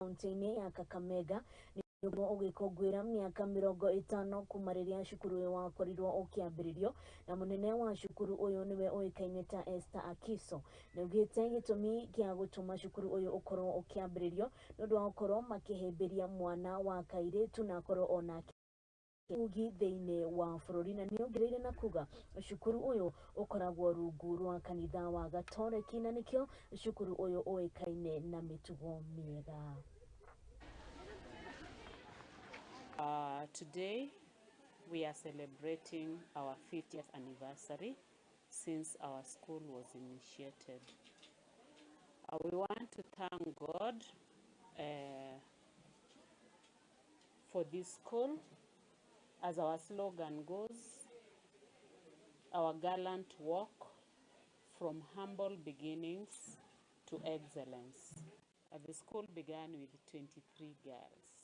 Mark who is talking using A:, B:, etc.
A: Kaunti-inĩ ya Kakamega nĩguo ũgĩkũngũĩra mĩaka 50 kuma rĩrĩa cukuru ũyũ wakorirwo ũkĩambĩrĩrio, na mũnene wa cukuru ũyũ nĩwe ũĩkaine ta Esther Akiso nĩaugĩte gĩtũmi kĩa gũtũma cukuru ũyũ ũkorwo ũkĩambĩrĩrio nĩ ũndũ wa gũkorwo makĩhĩmbĩria mwana wa kairĩtu na akorwo onake ugi thĩinĩ wa bũrũri, na nĩongereire na kuga cukuru ũyũ ũkoragwo rungu rwa kanitha wa Gatoreki na nĩkĩo cukuru ũyũ ũĩkaine na mĩtugo mĩega.
B: Today we are celebrating our 50th anniversary since our school was initiated. We want to thank God for this school. As our slogan goes, our gallant walk from humble beginnings to excellence. The school began with 23 girls.